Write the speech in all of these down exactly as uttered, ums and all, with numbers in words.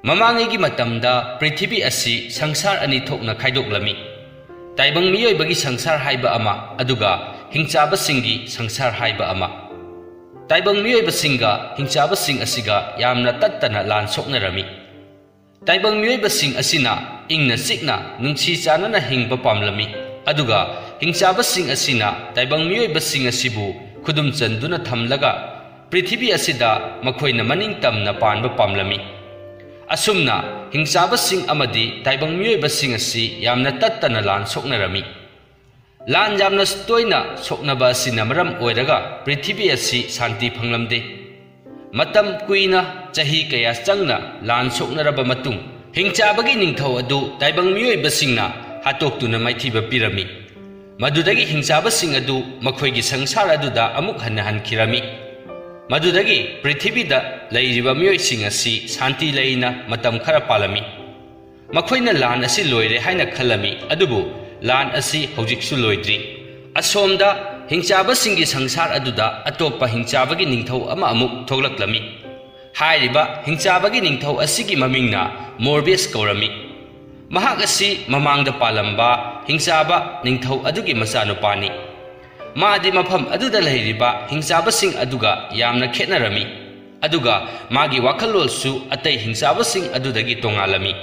ꯃꯃꯥꯡꯉꯩꯒꯤ ꯃꯇꯝꯗ ꯄ꯭ꯔꯤꯊꯤꯕꯤ ꯑꯁꯤ ꯁꯪꯁꯥꯔ ꯑꯅꯤ ꯊꯣꯛꯅ ꯈꯥꯏꯗꯣꯛꯂꯝꯃꯤ꯫ ꯇꯥꯏꯕꯪ ꯃꯤꯑꯣꯏꯕꯒꯤ ꯁꯪꯁꯥꯔ ꯍꯥꯏꯕ ꯑꯃ, ꯑꯗꯨꯒ ꯍꯤꯡꯆꯥꯕꯁꯤꯡꯒꯤ ꯁꯪꯁꯥꯔ ꯍꯥꯏꯕ ꯑꯃ꯫ ꯇꯥꯏꯕꯪ ꯃꯤꯑꯣꯏꯕꯁꯤꯡꯒ ꯍꯤꯡꯆꯥꯕꯁꯤꯡ ꯑꯁꯤꯒ ꯌꯥꯝꯅ ꯇꯠꯇꯅ ꯂꯥꯟ ꯁꯣꯛꯅꯔꯝꯃꯤ꯫ ꯇꯥꯏꯕꯪ ꯃꯤꯑꯣꯏꯕꯁꯤꯡ ꯑꯁꯤꯅ ꯏꯪꯅ ꯆꯤꯛꯅ ꯅꯨꯡꯁꯤ ꯆꯥꯟꯅꯅ ꯍꯤꯡꯕ ꯄꯥꯝꯂꯝꯃꯤ, ꯑꯗꯨꯒ ꯍꯤꯡꯆꯥꯕꯁꯤꯡ ꯑꯁꯤꯅ ꯇꯥꯏꯕꯪ ꯃꯤꯑꯣꯏꯕꯁꯤꯡ ꯑꯁꯤꯕꯨ ꯈꯨꯗꯨꯝ ꯆꯟꯗꯨꯅ ꯊꯝꯂꯒ ꯄ꯭ꯔꯤꯊꯤꯕꯤ ꯑꯁꯤꯗ ꯃꯈꯣꯏꯅ ꯃꯅꯤꯡ ꯇꯝꯅ ꯄꯥꯟꯕ ꯄꯥꯝꯂꯝꯃꯤ꯫ ꯑꯁꯨꯝꯅ ꯍꯤꯡꯆꯥꯕꯁꯤꯡ ꯑꯃꯗꯤ ꯇꯥꯏꯕꯪ ꯃꯤꯑꯣꯏꯕꯁꯤꯡ ꯑꯁꯤ ꯌꯥꯝꯅ ꯇꯠꯇꯅ ꯂꯥꯟ ꯁꯣꯛꯅꯔꯝꯃꯤ꯫ ꯂꯥꯟ ꯌꯥꯝꯅ ꯇꯣꯏꯅ ꯁꯣꯛꯅꯕ ꯑꯁꯤꯅ ꯃꯔꯝ ꯑꯣꯏꯔꯒ ꯄ꯭ꯔꯤꯊꯤꯕꯤ ꯑꯁꯤ ꯁꯥꯟꯇꯤ ꯐꯪꯂꯝꯗꯦ꯫ ꯃꯇꯝ ꯀꯨꯏꯅ, ꯆꯍꯤ ꯀꯌꯥ ꯆꯪꯅ ꯂꯥꯟ ꯁꯣꯛꯅꯔꯕ ꯃꯇꯨꯡ, ꯍꯤꯡꯆꯥꯕꯒꯤ ꯅꯤꯡꯊꯧ ꯑꯗꯨ ꯇꯥꯏꯕꯪ ꯃꯤꯑꯣꯏꯕꯁꯤꯡꯅ ꯍꯥꯠꯇꯣꯛꯇꯨꯅ ꯃꯥꯏꯊꯤꯕ ꯄꯤꯔꯝꯃꯤ꯫ ꯃꯗꯨꯗꯒꯤ ꯍꯤꯡꯆꯥꯕꯁꯤꯡ ꯑꯗꯨ ꯃꯈꯣꯏꯒꯤ ꯁꯪꯁꯥꯔ ꯑꯗꯨꯗ ꯑꯃꯨꯛ ꯍꯟꯅ ꯍꯟꯈꯤꯔꯝꯃꯤ꯫ ꯃꯗꯨꯗꯒꯤ ꯄ꯭ꯔꯤꯊꯤꯕꯤꯗ ꯂꯩꯔꯤꯕ ꯃꯤꯑꯣꯏꯁꯤꯡ ꯑꯁꯤ ꯁꯥꯟꯇꯤ ꯂꯩꯅ ꯃꯇꯝ ꯈꯔ ꯄꯥꯜꯂꯝꯃꯤ꯫ ꯃꯈꯣꯏꯅ ꯂꯥꯟ ꯑꯁꯤ ꯂꯣꯏꯔꯦ ꯍꯥꯏꯅ ꯈꯜꯂꯝꯃꯤ, ꯑꯗꯨꯕꯨ ꯂꯥꯟ ꯑꯁꯤ ꯍꯧꯖꯤꯛꯁꯨ ꯂꯣꯏꯗ꯭ꯔꯤ꯫ ꯑꯁꯣꯝꯗ ꯍꯤꯡꯆꯥꯕꯁꯤꯡꯒꯤ ꯁꯪꯁꯥꯔ ꯑꯗꯨꯗ ꯑꯇꯣꯞꯄ ꯍꯤꯡꯆꯥꯕꯒꯤ ꯅꯤꯡꯊꯧ ꯑꯃ ꯑꯃꯨꯛ ꯊꯣꯛꯂꯛꯂꯝꯃꯤ꯫ ꯍꯥꯏꯔꯤꯕ ꯍꯤꯡꯆꯥꯕꯒꯤ ꯅꯤꯡꯊꯧ ꯑꯁꯤꯒꯤ ꯃꯃꯤꯡꯅ ꯃꯣꯔꯕꯤꯌꯁ ꯀꯧꯔꯝꯃꯤ꯫ ꯃꯍꯥꯛ ꯑꯁꯤ ꯃꯃꯥꯡꯗ ꯄꯥꯜꯂꯝꯕ ꯍꯤꯡꯆꯥꯕ ꯅꯤꯡꯊꯧ ꯑꯗꯨꯒꯤ ꯃꯆꯥꯅꯨꯄꯥꯅꯤ꯫ ꯃꯥꯗꯤ ꯃꯐꯝ ꯑꯗꯨꯗ ꯂꯩꯔꯤꯕ ꯍꯤꯡꯆꯥꯕꯁꯤꯡ ꯑꯗꯨꯒ ꯌꯥꯝꯅ ꯈꯦꯠꯅꯔꯝꯃꯤ, ꯑꯗꯨꯒ ꯃꯥꯒꯤ ꯋꯥꯈꯜꯂꯣꯟꯁꯨ ꯑꯇꯩ ꯍꯤꯡꯆꯥꯕꯁꯤꯡ ꯑꯗꯨꯗꯒꯤ ꯇꯣꯉꯥꯜꯂꯝꯃꯤ꯫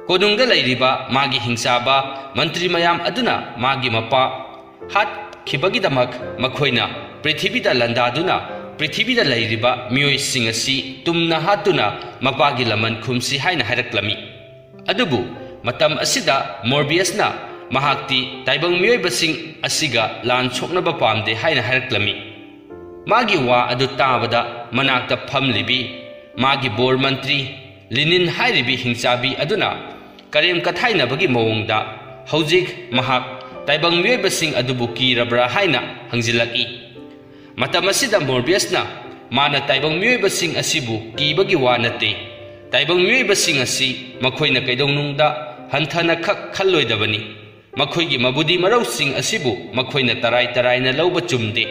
ꯀꯣꯅꯨꯡꯗ ꯂꯩꯔꯤꯕ ꯃꯥꯒꯤ ꯍꯤꯡꯆꯥꯕ ꯃꯟꯇ꯭ꯔꯤ ꯃꯌꯥꯝ ꯑꯗꯨꯅ ꯃꯥꯒꯤ ꯃꯄꯥ ꯍꯥꯠꯈꯤꯕꯒꯤꯗꯃꯛ ꯃꯈꯣꯏꯅ ꯄ꯭ꯔꯤꯊꯤꯕꯤꯗ ꯂꯥꯟꯗꯥꯗꯨꯅ ꯄ꯭ꯔꯤꯊꯤꯕꯤꯗ ꯂꯩꯔꯤꯕ ꯃꯤꯑꯣꯏꯁꯤꯡ ꯑꯁꯤ ꯇꯨꯝꯅ ꯍꯥꯠꯇꯨꯅ ꯃꯄꯥꯒꯤ ꯂꯃꯟ ꯈꯨꯝꯁꯤ ꯍꯥꯏꯅ ꯍꯥꯏꯔꯛꯂꯝꯃꯤ꯫ ꯑꯗꯨꯕꯨ ꯃꯇꯝ ꯑꯁꯤꯗ ꯃꯣꯔꯕꯤꯌꯁꯅ ꯃꯍꯥꯛꯇꯤ ꯇꯥꯏꯕꯪ ꯃꯤꯑꯣꯏꯕꯁꯤꯡ ꯑꯁꯤꯒ ꯂꯥꯟ ꯁꯣꯛꯅꯕ ꯄꯥꯝꯗꯦ ꯍꯥꯏꯅ ꯍꯥꯏꯔꯛꯂꯝꯃꯤ꯫ ꯃꯥꯒꯤ ꯋꯥ ꯑꯗꯨ ꯇꯥꯕꯗ ꯃꯅꯥꯛꯇ ꯐꯝꯂꯤꯕꯤ ꯃꯥꯒꯤ ꯕꯣꯔ ꯃꯟꯇ꯭ꯔꯤ ꯂꯤꯅꯤꯟ ꯍꯥꯏꯔꯤꯕꯤ ꯍꯤꯡꯆꯥꯕꯤ ꯑꯗꯨꯅ ꯀꯔꯦꯝ ꯀꯊꯥꯏꯅꯕꯒꯤ ꯃꯑꯣꯡꯗ ꯍꯧꯖꯤꯛ ꯃꯍꯥꯛ ꯇꯥꯏꯕꯪ ꯃꯤꯑꯣꯏꯕꯁꯤꯡ ꯑꯗꯨꯕꯨ ꯀꯤꯔꯕ꯭ꯔꯥ ꯍꯥꯏꯅ ꯍꯪꯖꯤꯜꯂꯛꯏ꯫ ꯃꯇꯝ ꯑꯁꯤꯗ ꯃꯣꯔꯕꯤꯌꯁꯅ ꯃꯥꯅ ꯇꯥꯏꯕꯪ ꯃꯤꯑꯣꯏꯕꯁꯤꯡ ꯑꯁꯤꯕꯨ ꯀꯤꯕꯒꯤ ꯋꯥ ꯅꯠꯇꯦ꯫ ꯇꯥꯏꯕꯪ ꯃꯤꯑꯣꯏꯕꯁꯤꯡ ꯑꯁꯤ ꯃꯈꯣꯏꯅ ꯀꯩꯗꯧꯅꯨꯡꯗ ꯍꯟꯊꯅ ꯈꯛ ꯈꯜꯂꯣꯏꯗꯕꯅꯤ꯫ ꯃꯈꯣꯏꯒꯤ ꯃꯕꯨꯗꯤ ꯃꯔꯧꯁꯤꯡ ꯑꯁꯤꯕꯨ ꯃꯈꯣꯏꯅ ꯇꯔꯥꯏ ꯇꯔꯥꯏꯅ ꯂꯧꯕ ꯆꯨꯝꯗꯦ꯫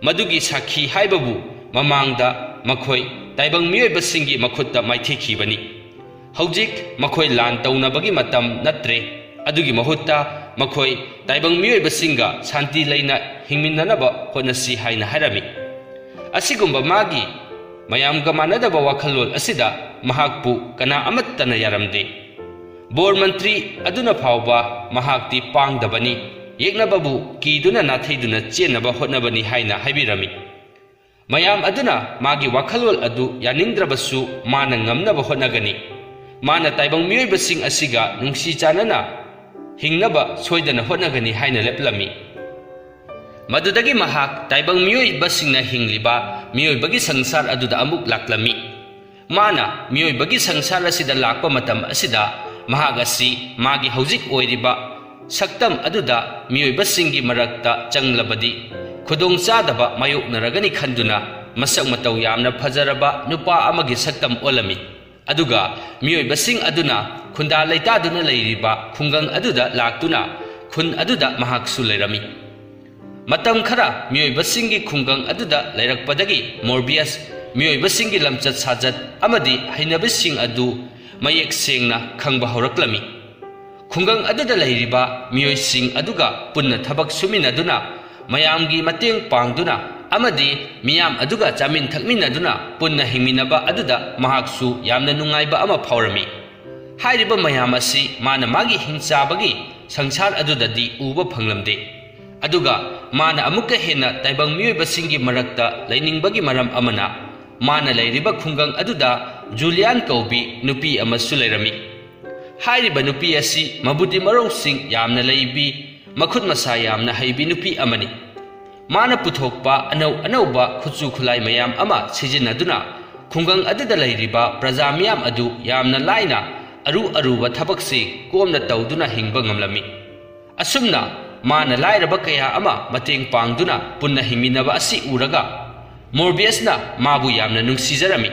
ꯃꯗꯨꯒꯤ ꯁꯥꯈꯤ ꯍꯥꯏꯕꯕꯨ ꯃꯃꯥꯡꯗ ꯃꯈꯣꯏ ꯇꯥꯏꯕꯪ ꯃꯤꯑꯣꯏꯕꯁꯤꯡꯒꯤ ꯃꯈꯨꯠꯇ ꯃꯥꯏꯊꯤꯈꯤꯕꯅꯤ꯫ ꯍꯧꯖꯤꯛ ꯃꯈꯣꯏ ꯂꯥꯟ ꯇꯧꯅꯕꯒꯤ ꯃꯇꯝ ꯅꯠꯇ꯭ꯔꯦ꯫ ꯑꯗꯨꯒꯤ ꯃꯍꯨꯠꯇ ꯃꯈꯣꯏ ꯇꯥꯏꯕꯪ ꯃꯤꯑꯣꯏꯕꯁꯤꯡꯒ ꯁꯥꯟꯇꯤ ꯂꯩꯅ ꯍꯤꯡꯃꯤꯟꯅꯅꯕ ꯍꯣꯠꯅꯁꯤ ꯍꯥꯏꯅ ꯍꯥꯏꯔꯝꯃꯤ꯫ ꯑꯁꯤꯒꯨꯝꯕ ꯃꯥꯒꯤ ꯃꯌꯥꯝꯒ ꯃꯥꯟꯅꯗꯕ ꯋꯥꯈꯜꯂꯣꯟ ꯑꯁꯤꯗ ꯃꯍꯥꯛꯄꯨ ꯀꯅꯥ ꯑꯃꯠꯇꯅ ꯌꯥꯔꯝꯗꯦ꯫ ꯕꯣꯔ ꯃꯟꯇ꯭ꯔꯤ ꯑꯗꯨꯅ ꯐꯥꯎꯕ ꯃꯍꯥꯛꯇꯤ ꯄꯥꯡꯗꯕꯅꯤ, ꯌꯦꯛꯅꯕꯕꯨ ꯀꯤꯗꯨꯅ ꯅꯥꯊꯩꯗꯨꯅ ꯆꯦꯟꯅꯕ ꯍꯣꯠꯅꯕꯅꯤ ꯍꯥꯏꯅ ꯍꯥꯏꯕꯤꯔꯝꯃꯤ꯫ ꯃꯌꯥꯝ ꯑꯗꯨꯅ ꯃꯥꯒꯤ ꯋꯥꯈꯜꯂꯣꯟ ꯑꯗꯨ ꯌꯥꯅꯤꯡꯗ꯭ꯔꯕꯁꯨ ꯃꯥꯅ ꯉꯝꯅꯕ ꯍꯣꯠꯅꯒꯅꯤ꯫ ꯃꯥꯅ ꯇꯥꯏꯕꯪ ꯃꯤꯑꯣꯏꯕꯁꯤꯡ ꯑꯁꯤꯒ ꯅꯨꯡꯁꯤ ꯆꯥꯟꯅꯅ ꯍꯤꯡꯅꯕ ꯁꯣꯏꯗꯅ ꯍꯣꯠꯅꯒꯅꯤ ꯍꯥꯏꯅ ꯂꯦꯞꯂꯝꯃꯤ꯫ ꯃꯗꯨꯗꯒꯤ ꯃꯍꯥꯛ ꯇꯥꯏꯕꯪ ꯃꯤꯑꯣꯏꯕꯁꯤꯡꯅ ꯍꯤꯡꯂꯤꯕ ꯃꯤꯑꯣꯏꯕꯒꯤ ꯁꯪꯁꯥꯔ ꯑꯗꯨꯗ ꯑꯃꯨꯛ ꯂꯥꯛꯂꯝꯃꯤ꯫ ꯃꯥꯅ ꯃꯤꯑꯣꯏꯕꯒꯤ ꯁꯪꯁꯥꯔ ꯑꯁꯤꯗ ꯂꯥꯛꯄ ꯃꯇꯝ ꯑꯁꯤꯗ ꯃꯍꯥꯛ ꯑꯁꯤ ꯃꯥꯒꯤ ꯍꯧꯖꯤꯛ ꯑꯣꯏꯔꯤꯕ ꯁꯛꯇꯝ ꯑꯗꯨꯗ ꯃꯤꯑꯣꯏꯕꯁꯤꯡꯒꯤ ꯃꯔꯛꯇ ꯆꯪꯂꯕꯗꯤ ꯈꯨꯗꯣꯡꯆꯥꯗꯕ ꯃꯥꯌꯣꯛꯅꯔꯒꯅꯤ ꯈꯟꯗꯨꯅ ꯃꯁꯛ ꯃꯇꯧ ꯌꯥꯝꯅ ꯐꯖꯔꯕ ꯅꯨꯄꯥ ꯑꯃꯒꯤ ꯁꯛꯇꯝ ꯑꯣꯜꯂꯝꯃꯤ꯫ ꯑꯗꯨꯒ ꯃꯤꯑꯣꯏꯕꯁꯤꯡ ꯑꯗꯨꯅ ꯈꯨꯟꯗꯥ ꯂꯩꯇꯥꯗꯨꯅ ꯂꯩꯔꯤꯕ ꯈꯨꯡꯒꯪ ꯑꯗꯨꯗ ꯂꯥꯛꯇꯨꯅ ꯈꯨꯟ ꯑꯗꯨꯗ ꯃꯍꯥꯛꯁꯨ ꯂꯩꯔꯝꯃꯤ꯫ ꯃꯇꯝ ꯈꯔ ꯃꯤꯑꯣꯏꯕꯁꯤꯡꯒꯤ ꯈꯨꯡꯒꯪ ꯑꯗꯨꯗ ꯂꯩꯔꯛꯄꯗꯒꯤ ꯃꯣꯔꯕꯤꯌꯁ ꯃꯤꯑꯣꯏꯕꯁꯤꯡꯒꯤ ꯂꯝꯆꯠ ꯁꯥꯖꯠ ꯑꯃꯗꯤ ꯍꯩꯅꯕꯤꯁꯤꯡ ꯑꯗꯨ ꯃꯌꯦꯛ ꯁꯦꯡꯅ ꯈꯪꯕ ꯍꯧꯔꯛꯂꯝꯃꯤ꯫ ꯈꯨꯡꯒꯪ ꯑꯗꯨꯗ ꯂꯩꯔꯤꯕ ꯃꯤꯑꯣꯏꯁꯤꯡ ꯑꯗꯨꯒ ꯄꯨꯟꯅ ꯊꯕꯛ ꯁꯨꯃꯤꯟꯅꯗꯨꯅ, ꯃꯌꯥꯝꯒꯤ ꯃꯇꯦꯡ ꯄꯥꯡꯗꯨꯅ ꯑꯃꯗꯤ ꯃꯤꯌꯥꯝ ꯑꯗꯨꯒ ꯆꯥꯃꯤꯟ ꯊꯛꯃꯤꯟꯅꯗꯨꯅ ꯄꯨꯟꯅ ꯍꯤꯡꯃꯤꯟꯅꯕ ꯑꯗꯨꯗ ꯃꯍꯥꯛꯁꯨ ꯌꯥꯝꯅ ꯅꯨꯡꯉꯥꯏꯕ ꯑꯃ ꯐꯥꯎꯔꯝꯃꯤ꯫ ꯍꯥꯏꯔꯤꯕ ꯃꯌꯥꯝ ꯑꯁꯤ ꯃꯥꯅ ꯃꯥꯒꯤ ꯍꯤꯡꯆꯥꯕꯒꯤ ꯁꯪꯁꯥꯔ ꯑꯗꯨꯗꯗꯤ ꯎꯕ ꯐꯪꯂꯝꯗꯦ꯫ ꯑꯗꯨꯒ ꯃꯥꯅ ꯑꯃꯨꯛꯀ ꯍꯦꯟꯅ ꯇꯥꯏꯕꯪ ꯃꯤꯑꯣꯏꯕꯁꯤꯡꯒꯤ ꯃꯔꯛꯇ ꯂꯩꯅꯤꯡꯕꯒꯤ ꯃꯔꯝ ꯑꯃꯅ, ꯃꯥꯅ ꯂꯩꯔꯤꯕ ꯈꯨꯡꯒꯪ ꯑꯗꯨꯗ ꯖꯨꯂꯤꯌꯥꯟ ꯀꯧꯕꯤ ꯅꯨꯄꯤ ꯑꯃꯁꯨ ꯂꯩꯔꯝꯃꯤ꯫ ꯍꯥꯏꯔꯤꯕ ꯅꯨꯄꯤ ꯑꯁꯤ ꯃꯕꯨꯗꯤ ꯃꯔꯧꯁꯤꯡ ꯌꯥꯝꯅ ꯂꯩꯕꯤ, ꯃꯈꯨꯠ ꯃꯁꯥ ꯌꯥꯝꯅ ꯍꯩꯕꯤ ꯅꯨꯄꯤ ꯑꯃꯅꯤ꯫ ꯃꯥꯅ ꯄꯨꯊꯣꯛꯄ ꯑꯅꯧ ꯑꯅꯧꯕ ꯈꯨꯠꯁꯨ ꯈꯨꯠꯂꯥꯏ ꯃꯌꯥꯝ ꯑꯃ ꯁꯤꯖꯤꯟꯅꯗꯨꯅ ꯈꯨꯡꯒꯪ ꯑꯗꯨꯗ ꯂꯩꯔꯤꯕ ꯄ꯭ꯔꯖꯥ ꯃꯤꯌꯥꯝ ꯑꯗꯨ ꯌꯥꯝꯅ ꯂꯥꯏꯅ ꯑꯔꯨ ꯑꯔꯨꯕ ꯊꯕꯛꯁꯤ ꯀꯣꯝꯅ ꯇꯧꯗꯨꯅ ꯍꯤꯡꯕ ꯉꯝꯂꯝꯃꯤ꯫ ꯑꯁꯨꯝꯅ ꯃꯥꯅ ꯂꯥꯏꯔꯕ ꯀꯌꯥ ꯑꯃ ꯃꯇꯦꯡ ꯄꯥꯡꯗꯨꯅ ꯄꯨꯟꯅ ꯍꯤꯡꯃꯤꯟꯅꯕ ꯑꯁꯤ ꯎꯔꯒ ꯃꯣꯔꯕꯤꯌꯁꯅ ꯃꯥꯕꯨ ꯌꯥꯝꯅ ꯅꯨꯡꯁꯤꯖꯔꯝꯃꯤ꯫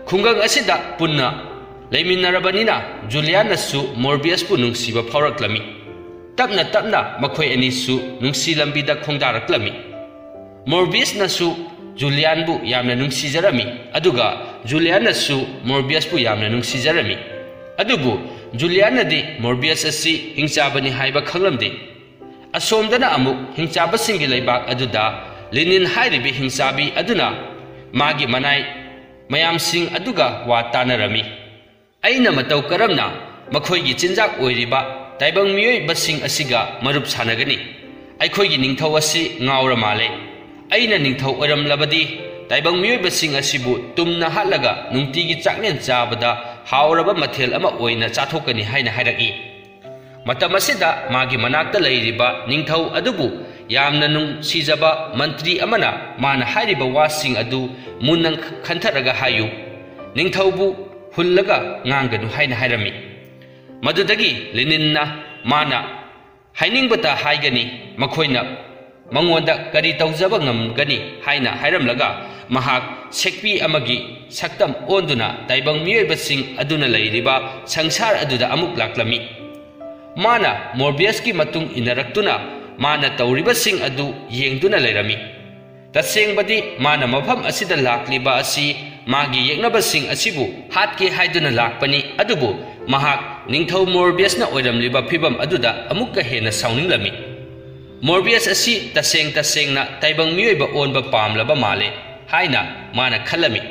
ꯈꯨꯡꯒꯪ ꯑꯁꯤꯗ ꯄꯨꯟꯅ ꯂꯩꯃꯤꯟꯅꯔꯕꯅꯤꯅ ꯖꯨꯂꯤꯌꯥꯟꯅꯁꯨ ꯃꯣꯔꯕꯤꯌꯁꯄꯨ ꯅꯨꯡꯁꯤꯕ ꯐꯥꯎꯔꯛꯂꯝꯃꯤ꯫ ꯇꯞꯅ ꯇꯞꯅ ꯃꯈꯣꯏ ꯑꯅꯤꯁꯨ ꯅꯨꯡꯁꯤ ꯂꯝꯕꯤꯗ ꯈꯣꯡꯗꯥꯔꯛꯂꯝꯃꯤ꯫ ꯃꯣꯔꯕꯤꯌꯁꯅꯁꯨ ꯖꯨꯂꯤꯌꯥꯟꯕꯨ ꯌꯥꯝꯅ ꯅꯨꯡꯁꯤꯖꯔꯝꯃꯤ, ꯑꯗꯨꯒ ꯖꯨꯂꯤꯌꯥꯟꯅꯁꯨ ꯃꯣꯔꯕꯤꯌꯁꯄꯨ ꯌꯥꯝꯅ ꯅꯨꯡꯁꯤꯖꯔꯝꯃꯤ꯫ ꯑꯗꯨꯕꯨ ꯖꯨꯂꯤꯌꯥꯟꯅꯗꯤ ꯃꯣꯔꯕꯤꯌꯁ ꯑꯁꯤ ꯍꯤꯡꯆꯥꯕꯅꯤ ꯍꯥꯏꯕ ꯈꯪꯂꯝꯗꯦ꯫ ꯑꯁꯣꯝꯗꯅ ꯑꯃꯨꯛ ꯍꯤꯡꯆꯥꯕꯁꯤꯡꯒꯤ ꯂꯩꯕꯥꯛ ꯑꯗꯨꯗ ꯂꯦꯅꯤꯟ ꯍꯥꯏꯔꯤꯕ ꯍꯤꯡꯆꯥꯕꯤ ꯑꯗꯨꯅ ꯃꯥꯒꯤ ꯃꯅꯥꯏ ꯃꯌꯥꯝꯁꯤꯡ ꯑꯗꯨꯒ ꯋꯥ ꯇꯥꯅꯔꯝꯃꯤ꯫ ꯑꯩꯅ ꯃꯇꯧ ꯀꯔꯝꯅ ꯃꯈꯣꯏꯒꯤ ꯆꯤꯟꯖꯥꯛ ꯑꯣꯏꯔꯤꯕ ꯇꯥꯏꯕꯪ ꯃꯤꯑꯣꯏꯕꯁꯤꯡ ꯑꯁꯤꯒ ꯃꯔꯨꯞ ꯁꯥꯟꯅꯒꯅꯤ? ꯑꯩꯈꯣꯏꯒꯤ ꯅꯤꯡꯊꯧ ꯑꯁꯤ ꯉꯥꯎꯔ ꯃꯥꯜꯂꯦ꯫ ꯑꯩꯅ ꯅꯤꯡꯊꯧ ꯑꯣꯏꯔꯝꯂꯕꯗꯤ ꯇꯥꯏꯕꯪ ꯃꯤꯑꯣꯏꯕꯁꯤꯡ ꯑꯁꯤꯕꯨ ꯇꯨꯝꯅ ꯍꯥꯠꯂꯒ ꯅꯨꯡꯇꯤꯒꯤ ꯆꯥꯛꯂꯦꯟ ꯆꯥꯕꯗ ꯍꯥꯎꯔꯕ ꯃꯊꯦꯜ ꯑꯃ ꯑꯣꯏꯅ ꯆꯥꯊꯣꯛꯀꯅꯤ ꯍꯥꯏꯅ ꯍꯥꯏꯔꯛꯏ꯫ ꯃꯇꯝ ꯑꯁꯤꯗ ꯃꯥꯒꯤ ꯃꯅꯥꯛꯇ ꯂꯩꯔꯤꯕ ꯅꯤꯡꯊꯧ ꯑꯗꯨꯕꯨ ꯌꯥꯝꯅ ꯅꯨꯡꯁꯤꯖꯕ ꯃꯟꯇ꯭ꯔꯤ ꯑꯃꯅ ꯃꯥꯅ ꯍꯥꯏꯔꯤꯕ ꯋꯥꯁꯤꯡ ꯑꯗꯨ ꯃꯨꯟꯅ ꯈꯟꯊꯔꯒ ꯍꯥꯏꯌꯨ, ꯅꯤꯡꯊꯧꯕꯨ ꯍꯨꯜꯂꯒ ꯉꯥꯡꯒꯅꯨ ꯍꯥꯏꯅ ꯍꯥꯏꯔꯝꯃꯤ꯫ ꯃꯗꯨꯗꯒꯤ ꯂꯦꯅꯤꯟꯅ ꯃꯥꯅ ꯍꯥꯏꯅꯤꯡꯕꯇ ꯍꯥꯏꯒꯅꯤ, ꯃꯈꯣꯏꯅ ꯃꯉꯣꯟꯗ ꯀꯔꯤ ꯇꯧꯖꯕ ꯉꯝꯒꯅꯤ ꯍꯥꯏꯅ ꯍꯥꯏꯔꯝꯂꯒ ꯃꯍꯥꯛ ꯁꯦꯛꯄꯤ ꯑꯃꯒꯤ ꯁꯛꯇꯝ ꯑꯣꯟꯗꯨꯅ ꯇꯥꯏꯕꯪ ꯃꯤꯑꯣꯏꯕꯁꯤꯡ ꯑꯗꯨꯅ ꯂꯩꯔꯤꯕ ꯁꯪꯁꯥꯔ ꯑꯗꯨꯗ ꯑꯃꯨꯛ ꯂꯥꯛꯂꯝꯃꯤ꯫ ꯃꯥꯅ ꯃꯣꯔꯕꯤꯌꯁꯀꯤ ꯃꯇꯨꯡ ꯏꯟꯅꯔꯛꯇꯨꯅ ꯃꯥꯅ ꯇꯧꯔꯤꯕꯁꯤꯡ ꯑꯗꯨ ꯌꯦꯡꯗꯨꯅ ꯂꯩꯔꯝꯃꯤ꯫ ꯇꯁꯦꯡꯕꯗꯤ ꯃꯥꯅ ꯃꯐꯝ ꯑꯁꯤꯗ ꯂꯥꯛꯂꯤꯕ ꯑꯁꯤ ꯃꯥꯒꯤ ꯌꯦꯛꯅꯕꯁꯤꯡ ꯑꯁꯤꯕꯨ ꯍꯥꯠꯀꯦ ꯍꯥꯏꯗꯨꯅ ꯂꯥꯛꯄꯅꯤ, ꯑꯗꯨꯕꯨ ꯃꯍꯥꯛ ꯅꯤꯡꯊꯧ ꯃꯣꯔꯕꯤꯌꯁꯅ ꯑꯣꯏꯔꯝꯂꯤꯕ ꯐꯤꯚꯝ ꯑꯗꯨꯗ ꯑꯃꯨꯛꯀ ꯍꯦꯟꯅ ꯁꯥꯎꯅꯤꯡꯂꯝꯃꯤ꯫ ꯃꯣꯔꯕꯤꯌꯁ ꯑꯁꯤ ꯇꯁꯦꯡ ꯇꯁꯦꯡꯅ ꯇꯥꯏꯕꯪ ꯃꯤꯑꯣꯏꯕ ꯑꯣꯟꯕ ꯄꯥꯝꯂꯕ ꯃꯥꯜꯂꯦ ꯍꯥꯏꯅ ꯃꯥꯅ ꯈꯜꯂꯝꯃꯤ꯫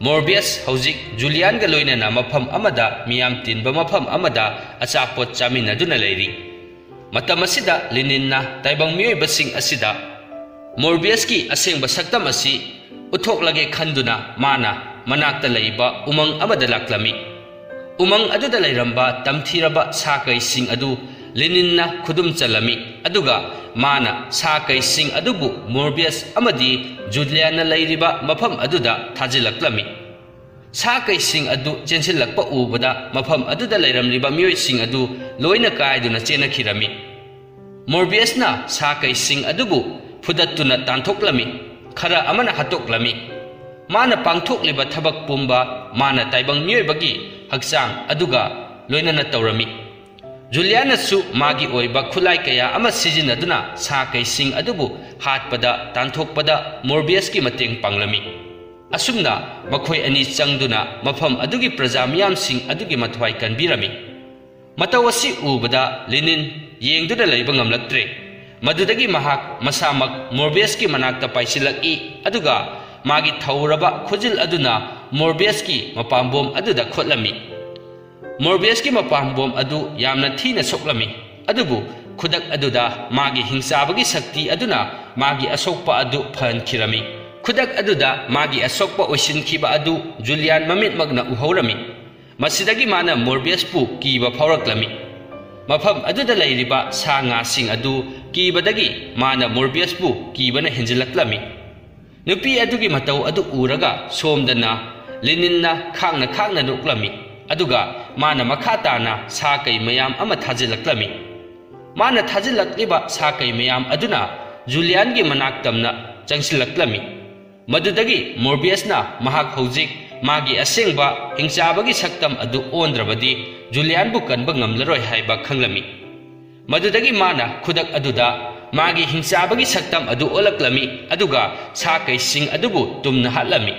ꯃꯣꯔꯕꯤꯌꯁ ꯍꯧꯖꯤꯛ ꯖꯨꯂꯤꯌꯥꯟꯒ ꯂꯣꯏꯅꯅ ꯃꯐꯝ ꯑꯃꯗ, ꯃꯤꯌꯥꯝ ꯇꯤꯟꯕ ꯃꯐꯝ ꯑꯃꯗ ꯑꯆꯥꯄꯣꯠ ꯆꯥꯃꯤꯟꯅꯗꯨꯅ ꯂꯩꯔꯤ꯫ ꯃꯇꯝ ꯑꯁꯤꯗ ꯂꯦꯅꯤꯟꯅ ꯇꯥꯏꯕꯪ ꯃꯤꯑꯣꯏꯕꯁꯤꯡ ꯑꯁꯤꯗ ꯃꯣꯔꯕꯤꯌꯁꯀꯤ ꯑꯁꯦꯡꯕ ꯁꯛꯇꯝ ꯑꯁꯤ ꯎꯠꯊꯣꯛꯂꯒꯦ ꯈꯟꯗꯨꯅ ꯃꯥꯅ ꯃꯅꯥꯛꯇ ꯂꯩꯕ ꯎꯃꯪ ꯑꯃꯗ ꯂꯥꯛꯂꯝꯃꯤ꯫ ꯎꯃꯪ ꯑꯗꯨꯗ ꯂꯩꯔꯝꯕ ꯇꯝꯊꯤꯔꯕ ꯁꯥ ꯀꯩꯁꯤꯡ ꯑꯗꯨ ꯂꯦꯅꯤꯟꯅ ꯈꯨꯗꯨꯝ ꯆꯜꯂꯝꯃꯤ, ꯑꯗꯨꯒ ꯃꯥꯅ ꯁꯥ ꯀꯩꯁꯤꯡ ꯑꯗꯨꯕꯨ ꯃꯣꯔꯕꯤꯌꯁ ꯑꯃꯗꯤ ꯖꯨꯂꯤꯌꯥꯟꯅ ꯂꯩꯔꯤꯕ ꯃꯐꯝ ꯑꯗꯨꯗ ꯊꯥꯖꯤꯜꯂꯛꯂꯝꯃꯤ꯫ ꯁꯥ ꯀꯩꯁꯤꯡ ꯑꯗꯨ ꯆꯦꯟꯁꯤꯜꯂꯛꯄ ꯎꯕꯗ ꯃꯐꯝ ꯑꯗꯨꯗ ꯂꯩꯔꯝꯂꯤꯕ ꯃꯤꯑꯣꯏꯁꯤꯡ ꯑꯗꯨ ꯂꯣꯏꯅ ꯀꯥꯏꯗꯨꯅ ꯆꯦꯟꯅꯈꯤꯔꯝꯃꯤ꯫ ꯃꯣꯔꯕꯤꯌꯁꯅ ꯁꯥ ꯀꯩꯁꯤꯡ ꯑꯗꯨꯕꯨ ꯐꯨꯗꯠꯇꯨꯅ ꯇꯥꯟꯊꯣꯛꯂꯝꯃꯤ, ꯈꯔ ꯑꯃꯅ ꯍꯥꯠꯇꯣꯛꯂꯝꯃꯤ꯫ ꯃꯥꯅ ꯄꯥꯡꯊꯣꯛꯂꯤꯕ ꯊꯕꯛ ꯄꯨꯝꯕ ꯃꯥꯅ ꯇꯥꯏꯕꯪ ꯃꯤꯑꯣꯏꯕꯒꯤ ꯍꯛꯆꯥꯡ ꯑꯗꯨꯒ ꯂꯣꯏꯅꯅ ꯇꯧꯔꯝꯃꯤ꯫ ꯖꯨꯂꯤꯌꯥꯅꯁꯨ ꯃꯥꯒꯤ ꯑꯣꯏꯕ ꯈꯨꯠꯂꯥꯏ ꯀꯌꯥ ꯑꯃ ꯁꯤꯖꯤꯟꯅꯗꯨꯅ ꯁꯥ ꯀꯩꯁꯤꯡ ꯑꯗꯨꯕꯨ ꯍꯥꯠꯄꯗ, ꯇꯥꯟꯊꯣꯛꯄꯗ ꯃꯣꯔꯕꯤꯌꯁꯀꯤ ꯃꯇꯦꯡ ꯄꯥꯡꯂꯝꯃꯤ꯫ ꯑꯁꯨꯝꯅ ꯃꯈꯣꯏ ꯑꯅꯤ ꯆꯪꯗꯨꯅ ꯃꯐꯝ ꯑꯗꯨꯒꯤ ꯄ꯭ꯔꯖꯥ ꯃꯤꯌꯥꯝꯁꯤꯡ ꯑꯗꯨꯒꯤ ꯃꯊ꯭ꯋꯥꯏ ꯀꯟꯕꯤꯔꯝꯃꯤ꯫ ꯃꯇꯧ ꯑꯁꯤ ꯎꯕꯗ ꯂꯤꯅꯤꯟ ꯌꯦꯡꯗꯨꯅ ꯂꯩꯕ ꯉꯝꯂꯛꯇ꯭ꯔꯦ꯫ ꯃꯗꯨꯗꯒꯤ ꯃꯍꯥꯛ ꯃꯁꯥꯃꯛ ꯃꯣꯔꯕꯤꯌꯁꯀꯤ ꯃꯅꯥꯛꯇ ꯄꯥꯏꯁꯤꯜꯂꯛꯏ, ꯑꯗꯨꯒ ꯃꯥꯒꯤ ꯊꯧꯔꯕ ꯈꯨꯖꯤꯜ ꯑꯗꯨꯅ ꯃꯣꯔꯕꯤꯌꯁꯀꯤ ꯃꯄꯥꯝꯕꯣꯝ ꯑꯗꯨꯗ ꯈꯣꯠꯂꯝꯃꯤ꯫ ꯃꯣꯔꯕꯤꯌꯁꯀꯤ ꯃꯄꯥꯝꯕꯣꯝ ꯑꯗꯨ ꯌꯥꯝꯅ ꯊꯤꯅ ꯁꯣꯛꯂꯝꯃꯤ, ꯑꯗꯨꯕꯨ ꯈꯨꯗꯛ ꯑꯗꯨꯗ ꯃꯥꯒꯤ ꯍꯤꯡꯆꯥꯕꯒꯤ ꯁꯛꯇꯤ ꯑꯗꯨꯅ ꯃꯥꯒꯤ ꯑꯁꯣꯛꯄ ꯑꯗꯨ ꯐꯍꯟꯈꯤꯔꯝꯃꯤ꯫ ꯈꯨꯗꯛ ꯑꯗꯨꯗ ꯃꯥꯒꯤ ꯑꯁꯣꯛꯄ ꯑꯣꯏꯁꯤꯟꯈꯤꯕ ꯑꯗꯨ ꯖꯨꯂꯤꯌꯥꯟ ꯃꯃꯤꯠꯃꯛꯅ ꯎꯍꯧꯔꯝꯃꯤ꯫ ꯃꯁꯤꯗꯒꯤ ꯃꯥꯅ ꯃꯣꯔꯕꯤꯌꯁꯄꯨ ꯀꯤꯕ ꯐꯥꯎꯔꯛꯂꯝꯃꯤ꯫ ꯃꯐꯝ ꯑꯗꯨꯗ ꯂꯩꯔꯤꯕ ꯁꯥ ꯉꯥꯁꯤꯡ ꯑꯗꯨ ꯀꯤꯕꯗꯒꯤ ꯃꯥꯅ ꯃꯣꯔꯕꯤꯌꯁꯄꯨ ꯀꯤꯕꯅ ꯍꯦꯟꯖꯤꯜꯂꯛꯂꯝꯃꯤ꯫ ꯅꯨꯄꯤ ꯑꯗꯨꯒꯤ ꯃꯇꯧ ꯑꯗꯨ ꯎꯔꯒ ꯁꯣꯝꯗꯅ ꯂꯤꯅꯤꯟꯅ ꯈꯥꯡꯅ ꯈꯥꯡꯅ ꯅꯣꯛꯂꯝꯃꯤ, ꯑꯗꯨꯒ ꯃꯥꯅ ꯃꯈꯥ ꯇꯥꯅ ꯁꯥ ꯀꯩ ꯃꯌꯥꯝ ꯑꯃ ꯊꯥꯖꯤꯜꯂꯛꯂꯝꯃꯤ꯫ ꯃꯥꯅ ꯊꯥꯖꯤꯜꯂꯛꯂꯤꯕ ꯁꯥ ꯀꯩ ꯃꯌꯥꯝ ꯑꯗꯨꯅ ꯖꯨꯂꯤꯌꯥꯟꯒꯤ ꯃꯅꯥꯛ ꯇꯝꯅ ꯆꯪꯁꯤꯜꯂꯛꯂꯝꯃꯤ꯫ ꯃꯗꯨꯗꯒꯤ ꯃꯣꯔꯕꯤꯌꯁꯅ ꯃꯍꯥꯛ ꯍꯧꯖꯤꯛ ꯃꯥꯒꯤ ꯑꯁꯦꯡꯕ ꯍꯤꯡꯆꯥꯕꯒꯤ ꯁꯛꯇꯝ ꯑꯗꯨ ꯑꯣꯟꯗ꯭ꯔꯕꯗꯤ ꯖꯨꯂꯤꯌꯥꯟꯕꯨ ꯀꯟꯕ ꯉꯝꯂꯔꯣꯏ ꯍꯥꯏꯕ ꯈꯪꯂꯝꯃꯤ꯫ ꯃꯗꯨꯗꯒꯤ ꯃꯥꯅ ꯈꯨꯗꯛ ꯑꯗꯨꯗ ꯃꯥꯒꯤ ꯍꯤꯡꯆꯥꯕꯒꯤ ꯁꯛꯇꯝ ꯑꯗꯨ ꯑꯣꯜꯂꯛꯂꯝꯃꯤ, ꯑꯗꯨꯒ ꯁꯥ ꯀꯩꯁꯤꯡ ꯑꯗꯨꯕꯨ ꯇꯨꯝꯅ ꯍꯥꯠꯂꯝꯃꯤ꯫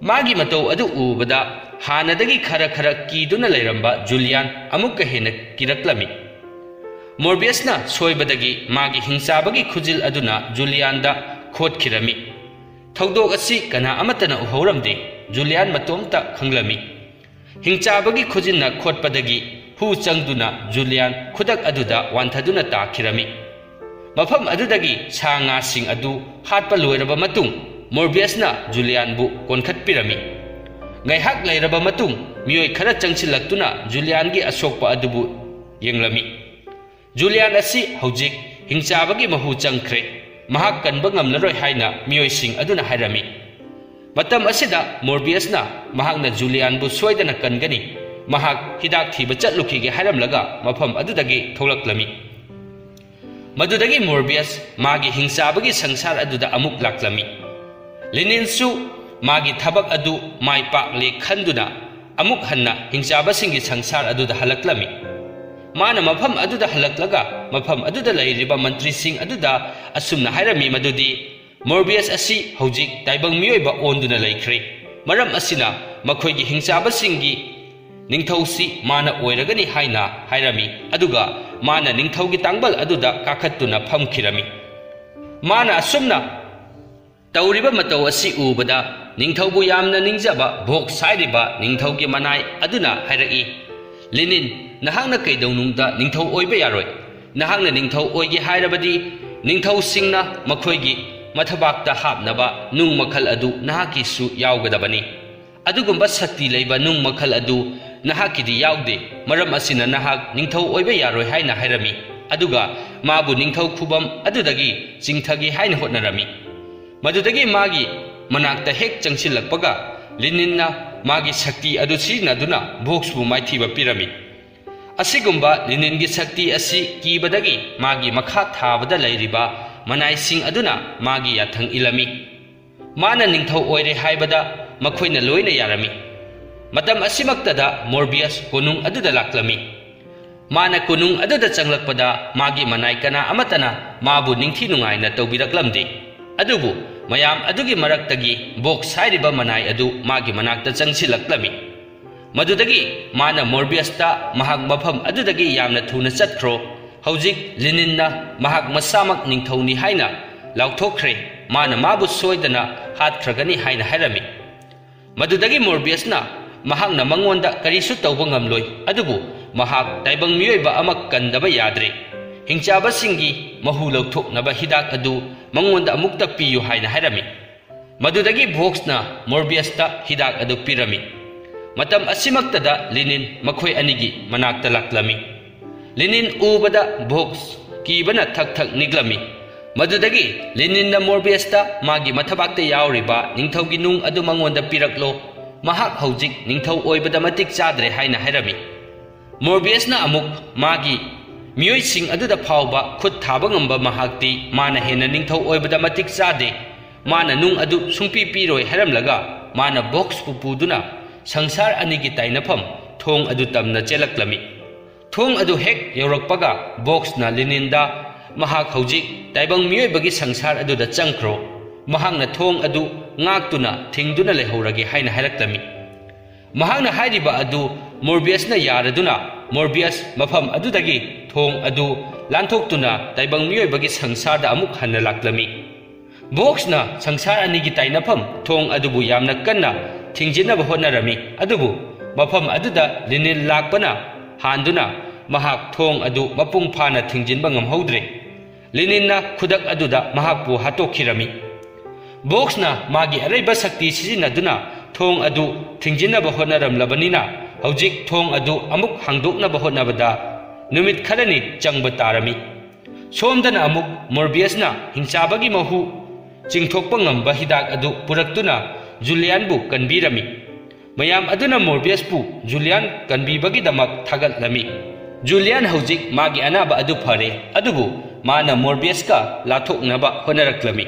ꯃꯥꯒꯤ ꯃꯇꯧ ꯑꯗꯨ ꯎꯕꯗ ꯍꯥꯟꯅꯗꯒꯤ ꯈꯔ ꯈꯔ ꯀꯤꯗꯨꯅ ꯂꯩꯔꯝꯕ ꯖꯨꯂꯤꯌꯥꯟ ꯑꯃꯨꯛꯀ ꯍꯦꯟꯅ ꯀꯤꯔꯛꯂꯝꯃꯤ꯫ ꯃꯣꯔꯕꯤꯌꯁꯅ ꯁꯣꯏꯕꯗꯒꯤ ꯃꯥꯒꯤ ꯍꯤꯡꯆꯥꯕꯒꯤ ꯈꯨꯖꯤꯜ ꯑꯗꯨꯅ ꯖꯨꯂꯤꯌꯥꯟꯗ ꯈꯣꯠꯈꯤꯔꯝꯃꯤ꯫ ꯊꯧꯗꯣꯛ ꯑꯁꯤ ꯀꯅꯥ ꯑꯃꯠꯇꯅ ꯎꯍꯧꯔꯝꯗꯦ꯫ ꯖꯨꯂꯤꯌꯥꯟ ꯃꯇꯣꯝꯇ ꯈꯪꯂꯝꯃꯤ꯫ ꯍꯤꯡꯆꯥꯕꯒꯤ ꯈꯨꯖꯤꯟꯅ ꯈꯣꯠꯄꯗꯒꯤ ꯍꯨ ꯆꯪꯗꯨꯅ ꯖꯨꯂꯤꯌꯥꯟ ꯈꯨꯗꯛ ꯑꯗꯨꯗ ꯋꯥꯟꯊꯗꯨꯅ ꯇꯥꯈꯤꯔꯝꯃꯤ꯫ ꯃꯐꯝ ꯑꯗꯨꯗꯒꯤ ꯁꯥ ꯉꯥꯁꯤꯡ ꯑꯗꯨ ꯍꯥꯠꯄ ꯂꯣꯏꯔꯕ ꯃꯇꯨꯡ, ꯃꯣꯔꯕꯤꯌꯁꯅ ꯖꯨꯂꯤꯌꯥꯟꯕꯨ ꯀꯣꯟꯈꯠꯄꯤꯔꯝꯃꯤ꯫ ꯉꯥꯏꯍꯥꯛ ꯂꯩꯔꯕ ꯃꯇꯨꯡ, ꯃꯤꯑꯣꯏ ꯈꯔ ꯆꯪꯁꯤꯜꯂꯛꯇꯨꯅ ꯖꯨꯂꯤꯌꯥꯟꯒꯤ ꯑꯁꯣꯛꯄ ꯑꯗꯨꯕꯨ ꯌꯦꯡꯂꯝꯃꯤ꯫ ꯖꯨꯂꯤꯌꯥꯟ ꯑꯁꯤ ꯍꯧꯖꯤꯛ ꯍꯤꯡꯆꯥꯕꯒꯤ ꯃꯍꯨ ꯆꯪꯈ꯭ꯔꯦ, ꯃꯍꯥꯛ ꯀꯟꯕ ꯉꯝꯂꯔꯣꯏ ꯍꯥꯏꯅ ꯃꯤꯑꯣꯏꯁꯤꯡ ꯑꯗꯨꯅ ꯍꯥꯏꯔꯝꯃꯤ꯫ ꯃꯇꯝ ꯑꯁꯤꯗ ꯃꯣꯔꯕꯤꯌꯁꯅ ꯃꯍꯥꯛꯅ ꯖꯨꯂꯤꯌꯥꯟꯕꯨ ꯁꯣꯏꯗꯅ ꯀꯟꯒꯅꯤ, ꯃꯍꯥꯛ ꯍꯤꯗꯥꯛ ꯊꯤꯕ ꯆꯠꯂꯨꯈꯤꯒꯦ ꯍꯥꯏꯔꯝꯂꯒ ꯃꯐꯝ ꯑꯗꯨꯗꯒꯤ ꯊꯣꯛꯂꯛꯂꯝꯃꯤ꯫ ꯃꯗꯨꯗꯒꯤ ꯃꯣꯔꯕꯤꯌꯁ ꯃꯥꯒꯤ ꯍꯤꯡꯆꯥꯕꯒꯤ ꯁꯪꯁꯥꯔ ꯑꯗꯨꯗ ꯑꯃꯨꯛ ꯂꯥꯛꯂꯝꯃꯤ꯫ ꯂꯤꯅꯤꯟꯁꯨ ꯃꯥꯒꯤ ꯊꯕꯛ ꯑꯗꯨ ꯃꯥꯏ ꯄꯥꯛꯂꯦ ꯈꯟꯗꯨꯅ ꯑꯃꯨꯛ ꯍꯟꯅ ꯍꯤꯡꯆꯥꯕꯁꯤꯡꯒꯤ ꯁꯪꯁꯥꯔ ꯑꯗꯨꯗ ꯍꯜꯂꯛꯂꯝꯃꯤ꯫ ꯃꯥꯅ ꯃꯐꯝ ꯑꯗꯨꯗ ꯍꯜꯂꯛꯂꯒ ꯃꯐꯝ ꯑꯗꯨꯗ ꯂꯩꯔꯤꯕ ꯃꯟꯇ꯭ꯔꯤꯁꯤꯡ ꯑꯗꯨꯗ ꯑꯁꯨꯝꯅ ꯍꯥꯏꯔꯝꯃꯤ ꯃꯗꯨꯗꯤ, ꯃꯣꯔꯕꯤꯌꯁ ꯑꯁꯤ ꯍꯧꯖꯤꯛ ꯇꯥꯏꯕꯪ ꯃꯤꯑꯣꯏꯕ ꯑꯣꯟꯗꯨꯅ ꯂꯩꯈ꯭ꯔꯦ꯫ ꯃꯔꯝ ꯑꯁꯤꯅ ꯃꯈꯣꯏꯒꯤ ꯍꯤꯡꯆꯥꯕꯁꯤꯡꯒꯤ ꯅꯤꯡꯊꯧꯁꯤ ꯃꯥꯅ ꯑꯣꯏꯔꯒꯅꯤ ꯍꯥꯏꯅ ꯍꯥꯏꯔꯝꯃꯤ, ꯑꯗꯨꯒ ꯃꯥꯅ ꯅꯤꯡꯊꯧꯒꯤ ꯇꯥꯡꯕꯜ ꯑꯗꯨꯗ ꯀꯥꯈꯠꯇꯨꯅ ꯐꯝꯈꯤꯔꯝꯃꯤ꯫ ꯃꯥꯅ ꯑꯁꯨꯝꯅ ꯇꯧꯔꯤꯕ ꯃꯇꯧ ꯑꯁꯤ ꯎꯕꯗ ꯅꯤꯡꯊꯧꯕꯨ ꯌꯥꯝꯅ ꯅꯤꯡꯖꯕ ꯚꯣꯛꯁ ꯍꯥꯏꯔꯤꯕ ꯅꯤꯡꯊꯧꯒꯤ ꯃꯅꯥꯏ ꯑꯗꯨꯅ ꯍꯥꯏꯔꯛꯏ, "ꯂꯦꯅꯤꯟ, ꯅꯍꯥꯛꯅ ꯀꯩꯗꯧꯅꯨꯡꯗ ꯅꯤꯡꯊꯧ ꯑꯣꯏꯕ ꯌꯥꯔꯣꯏ꯫ ꯅꯍꯥꯛꯅ ꯅꯤꯡꯊꯧ ꯑꯣꯏꯒꯦ ꯍꯥꯏꯔꯕꯗꯤ ꯅꯤꯡꯊꯧꯁꯤꯡꯅ ꯃꯈꯣꯏꯒꯤ ꯃꯊꯕꯥꯛꯇ ꯍꯥꯞꯅꯕ ꯅꯨꯡ ꯃꯈꯜ ꯑꯗꯨ ꯅꯍꯥꯛꯀꯤꯁꯨ ꯌꯥꯎꯒꯗꯕꯅꯤ꯫ ꯑꯗꯨꯒꯨꯝꯕ ꯁꯛꯇꯤ ꯂꯩꯕ ꯅꯨꯡ ꯃꯈꯜ ꯑꯗꯨ ꯅꯍꯥꯛꯀꯤꯗꯤ ꯌꯥꯎꯗꯦ꯫ ꯃꯔꯝ ꯑꯁꯤꯅ ꯅꯍꯥꯛ ꯅꯤꯡꯊꯧ ꯑꯣꯏꯕ ꯌꯥꯔꯣꯏ" ꯍꯥꯏꯅ ꯍꯥꯏꯔꯝꯃꯤ꯫ ꯑꯗꯨꯒ ꯃꯥꯕꯨ ꯅꯤꯡꯊꯧ ꯈꯨꯕꯝ ꯑꯗꯨꯗꯒꯤ ꯆꯤꯡꯊꯒꯦ ꯍꯥꯏꯅ ꯍꯣꯠꯅꯔꯝꯃꯤ꯫ ꯃꯗꯨꯗꯒꯤ ꯃꯥꯒꯤ ꯃꯅꯥꯛꯇ ꯍꯦꯛ ꯆꯪꯁꯤꯜꯂꯛꯄꯒ ꯂꯦꯅꯤꯟꯅ ꯃꯥꯒꯤ ꯁꯛꯇꯤ ꯑꯗꯨ ꯁꯤꯖꯤꯟꯅꯗꯨꯅ ꯚꯣꯛꯁꯄꯨ ꯃꯥꯏꯊꯤꯕ ꯄꯤꯔꯝꯃꯤ꯫ ꯑꯁꯤꯒꯨꯝꯕ ꯂꯦꯅꯤꯟꯒꯤ ꯁꯛꯇꯤ ꯑꯁꯤ ꯀꯤꯕꯗꯒꯤ ꯃꯥꯒꯤ ꯃꯈꯥ ꯊꯥꯕꯗ ꯂꯩꯔꯤꯕ ꯃꯅꯥꯏꯁꯤꯡ ꯑꯗꯨꯅ ꯃꯥꯒꯤ ꯌꯥꯊꯪ ꯏꯜꯂꯝꯃꯤ꯫ ꯃꯥꯅ ꯅꯤꯡꯊꯧ ꯑꯣꯏꯔꯦ ꯍꯥꯏꯕꯗ ꯃꯈꯣꯏꯅ ꯂꯣꯏꯅ ꯌꯥꯔꯝꯃꯤ꯫ ꯃꯇꯝ ꯑꯁꯤꯃꯛꯇꯗ ꯃꯣꯔꯕꯤꯌꯁ ꯀꯣꯅꯨꯡ ꯑꯗꯨꯗ ꯂꯥꯛꯂꯝꯃꯤ꯫ ꯃꯥꯅ ꯀꯣꯅꯨꯡ ꯑꯗꯨꯗ ꯆꯪꯂꯛꯄꯗ ꯃꯥꯒꯤ ꯃꯅꯥꯏ ꯀꯅꯥ ꯑꯃꯠꯇꯅ ꯃꯥꯕꯨ ꯅꯤꯡꯊꯤ ꯅꯨꯡꯉꯥꯏꯅ ꯇꯧꯕꯤꯔꯛꯂꯝꯗꯦ꯫ ꯑꯗꯨꯕꯨ ꯃꯌꯥꯝ ꯑꯗꯨꯒꯤ ꯃꯔꯛꯇꯒꯤ ꯚꯣꯛꯁ ꯍꯥꯏꯔꯤꯕ ꯃꯅꯥꯏ ꯑꯗꯨ ꯃꯥꯒꯤ ꯃꯅꯥꯛꯇ ꯆꯪꯁꯤꯜꯂꯛꯂꯝꯃꯤ꯫ ꯃꯗꯨꯗꯒꯤ ꯃꯥꯅ ꯃꯣꯔꯕꯤꯌꯁꯇ, "ꯃꯍꯥꯛ ꯃꯐꯝ ꯑꯗꯨꯗꯒꯤ ꯌꯥꯝꯅ ꯊꯨꯅ ꯆꯠꯈ꯭ꯔꯣ꯫ ꯍꯧꯖꯤꯛ ꯂꯦꯅꯤꯟꯅ ꯃꯍꯥꯛ ꯃꯁꯥꯃꯛ ꯅꯤꯡꯊꯧꯅꯤ ꯍꯥꯏꯅ ꯂꯥꯎꯊꯣꯛꯈ꯭ꯔꯦ꯫ ꯃꯥꯅ ꯃꯥꯕꯨ ꯁꯣꯏꯗꯅ ꯍꯥꯠꯈ꯭ꯔꯒꯅꯤ" ꯍꯥꯏꯅ ꯍꯥꯏꯔꯝꯃꯤ꯫ ꯃꯗꯨꯗꯒꯤ ꯃꯣꯔꯕꯤꯌꯁꯅ, "ꯃꯍꯥꯛꯅ ꯃꯉꯣꯟꯗ ꯀꯔꯤꯁꯨ ꯇꯧꯕ ꯉꯝꯂꯣꯏ, ꯑꯗꯨꯕꯨ ꯃꯍꯥꯛ ꯇꯥꯏꯕꯪ ꯃꯤꯑꯣꯏꯕ ꯑꯃ ꯀꯟꯗꯕ ꯌꯥꯗ꯭ꯔꯦ꯫ ꯍꯤꯡꯆꯥꯕꯁꯤꯡꯒꯤ ꯃꯍꯨ ꯂꯧꯊꯣꯛꯅꯕ ꯍꯤꯗꯥꯛ ꯑꯗꯨ ꯃꯉꯣꯟꯗ ꯑꯃꯨꯛꯇ ꯄꯤꯌꯨ" ꯍꯥꯏꯅ ꯍꯥꯏꯔꯝꯃꯤ꯫ ꯃꯗꯨꯗꯒꯤ ꯚꯣꯛꯁꯅ ꯃꯣꯔꯕꯤꯌꯁꯇ ꯍꯤꯗꯥꯛ ꯑꯗꯨ ꯄꯤꯔꯝꯃꯤ꯫ ꯃꯇꯝ ꯑꯁꯤꯃꯛꯇꯗ ꯂꯦꯅꯤꯟ ꯃꯈꯣꯏ ꯑꯅꯤꯒꯤ ꯃꯅꯥꯛꯇ ꯂꯥꯛꯂꯝꯃꯤ꯫ ꯂꯦꯅꯤꯟ ꯎꯕꯗ ꯚꯣꯛꯁ ꯀꯤꯕꯅ ꯊꯛ ꯊꯛ ꯅꯤꯛꯂꯝꯃꯤ꯫ ꯃꯗꯨꯗꯒꯤ ꯂꯦꯅꯤꯟꯅ ꯃꯣꯔꯕꯤꯌꯁꯇ ꯃꯥꯒꯤ ꯃꯊꯕꯥꯛꯇ ꯌꯥꯎꯔꯤꯕ ꯅꯤꯡꯊꯧꯒꯤ ꯅꯨꯡ ꯑꯗꯨ ꯃꯉꯣꯟꯗ ꯄꯤꯔꯛꯂꯣ, ꯃꯍꯥꯛ ꯍꯧꯖꯤꯛ ꯅꯤꯡꯊꯧ ꯑꯣꯏꯕꯗ ꯃꯇꯤꯛ ꯆꯥꯗ꯭ꯔꯦ ꯍꯥꯏꯅ ꯍꯥꯏꯔꯝꯃꯤ꯫ ꯃꯣꯔꯕꯤꯌꯁꯅ ꯑꯃꯨꯛ ꯃꯥꯒꯤ ꯃꯤꯑꯣꯏꯁꯤꯡ ꯑꯗꯨꯗ ꯐꯥꯎꯕ ꯈꯨꯠ ꯊꯥꯕ ꯉꯝꯕ ꯃꯍꯥꯛꯇꯤ ꯃꯥꯅ ꯍꯦꯟꯅ ꯅꯤꯡꯊꯧ ꯑꯣꯏꯕꯗ ꯃꯇꯤꯛ ꯆꯥꯗꯦ, ꯃꯥꯅ ꯅꯨꯡ ꯑꯗꯨ ꯁꯨꯡꯄꯤ ꯄꯤꯔꯣꯏ ꯍꯥꯏꯔꯝꯂꯒ ꯃꯥꯅ ꯚꯣꯛꯁꯄꯨ ꯄꯨꯗꯨꯅ ꯁꯪꯁꯥꯔ ꯑꯅꯤꯒꯤ ꯇꯥꯏꯅꯐꯝ ꯊꯣꯡ ꯑꯗꯨ ꯇꯝꯅ ꯆꯦꯜꯂꯛꯂꯝꯃꯤ꯫ ꯊꯣꯡ ꯑꯗꯨ ꯍꯦꯛ ꯌꯧꯔꯛꯄꯒ ꯚꯣꯛꯁꯅ ꯂꯦꯅꯤꯟꯗ, ꯃꯍꯥꯛ ꯍꯧꯖꯤꯛ ꯇꯥꯏꯕꯪ ꯃꯤꯑꯣꯏꯕꯒꯤ ꯁꯪꯁꯥꯔ ꯑꯗꯨꯗ ꯆꯪꯈ꯭ꯔꯣ꯫ ꯃꯍꯥꯛꯅ ꯊꯣꯡ ꯑꯗꯨ ꯉꯥꯛꯇꯨꯅ ꯊꯤꯡꯗꯨꯅ ꯂꯩꯍꯧꯔꯒꯦ ꯍꯥꯏꯅ ꯍꯥꯏꯔꯛꯂꯝꯃꯤ꯫ ꯃꯍꯥꯛꯅ ꯍꯥꯏꯔꯤꯕ ꯑꯗꯨ ꯃꯣꯔꯕꯤꯌꯁꯅ ꯌꯥꯔꯗꯨꯅ ꯃꯣꯔꯕꯤꯌꯁ ꯃꯐꯝ ꯑꯗꯨꯗꯒꯤ ꯊꯣꯡ ꯑꯗꯨ ꯂꯥꯟꯊꯣꯛꯇꯨꯅ ꯇꯥꯏꯕꯪ ꯃꯤꯑꯣꯏꯕꯒꯤ ꯁꯪꯁꯥꯔꯗ ꯑꯃꯨꯛ ꯍꯟꯅ ꯂꯥꯛꯂꯝꯃꯤ꯫ ꯕꯣꯛꯁꯅ ꯁꯪꯁꯥꯔ ꯑꯅꯤꯒꯤ ꯇꯥꯏꯅꯐꯝ ꯊꯣꯡ ꯑꯗꯨꯕꯨ ꯌꯥꯝꯅ ꯀꯟꯅ ꯊꯤꯡꯖꯤꯟꯅꯕ ꯍꯣꯠꯅꯔꯝꯃꯤ, ꯑꯗꯨꯕꯨ ꯃꯐꯝ ꯑꯗꯨꯗ ꯂꯤꯅꯤꯟ ꯂꯥꯛꯄꯅ ꯍꯥꯟꯗꯨꯅ ꯃꯍꯥꯛ ꯊꯣꯡ ꯑꯗꯨ ꯃꯄꯨꯡ ꯐꯥꯅ ꯊꯤꯡꯖꯤꯟꯕ ꯉꯝꯍꯧꯗ꯭ꯔꯦ꯫ ꯂꯤꯅꯤꯟꯅ ꯈꯨꯗꯛ ꯑꯗꯨꯗ ꯃꯍꯥꯛꯄꯨ ꯍꯥꯠꯇꯣꯛꯈꯤꯔꯝꯃꯤ꯫ ꯕꯣꯛꯁꯅ ꯃꯥꯒꯤ ꯑꯔꯩꯕ ꯁꯛꯇꯤ ꯁꯤꯖꯤꯟꯅꯗꯨꯅ ꯊꯣꯡ ꯑꯗꯨ ꯊꯤꯡꯖꯤꯟꯅꯕ ꯍꯣꯠꯅꯔꯝꯂꯕꯅꯤꯅ, ꯍꯧꯖꯤꯛ ꯊꯣꯡ ꯑꯗꯨ ꯑꯃꯨꯛ ꯍꯥꯡꯗꯣꯛꯅꯕ ꯍꯣꯠꯅꯕꯗ ꯅꯨꯃꯤꯠ ꯈꯔꯅꯤ ꯆꯪꯕ ꯇꯥꯔꯝꯃꯤ꯫ ꯁꯣꯝꯗꯅ ꯑꯃꯨꯛ ꯃꯣꯔꯕꯤꯌꯁꯅ ꯍꯤꯡꯆꯥꯕꯒꯤ ꯃꯍꯨ ꯆꯤꯡꯊꯣꯛꯄ ꯉꯝꯕ ꯍꯤꯗꯥꯛ ꯑꯗꯨ ꯄꯨꯔꯛꯇꯨꯅ ꯖꯨꯂꯤꯌꯥꯟꯕꯨ ꯀꯟꯕꯤꯔꯝꯃꯤ꯫ ꯃꯌꯥꯝ ꯑꯗꯨꯅ ꯃꯣꯔꯕꯤꯌꯁꯄꯨ ꯖꯨꯂꯤꯌꯥꯟ ꯀꯟꯕꯤꯕꯒꯤꯗꯃꯛ ꯊꯥꯒꯠꯂꯝꯃꯤ꯫ ꯖꯨꯂꯤꯌꯥꯟ ꯍꯧꯖꯤꯛ ꯃꯥꯒꯤ ꯑꯅꯥꯕ ꯑꯗꯨ ꯐꯔꯦ, ꯑꯗꯨꯕꯨ ꯃꯥꯅ ꯃꯣꯔꯕꯤꯌꯁꯀ ꯂꯥꯊꯣꯛꯅꯕ ꯍꯣꯠꯅꯔꯛꯂꯝꯃꯤ꯫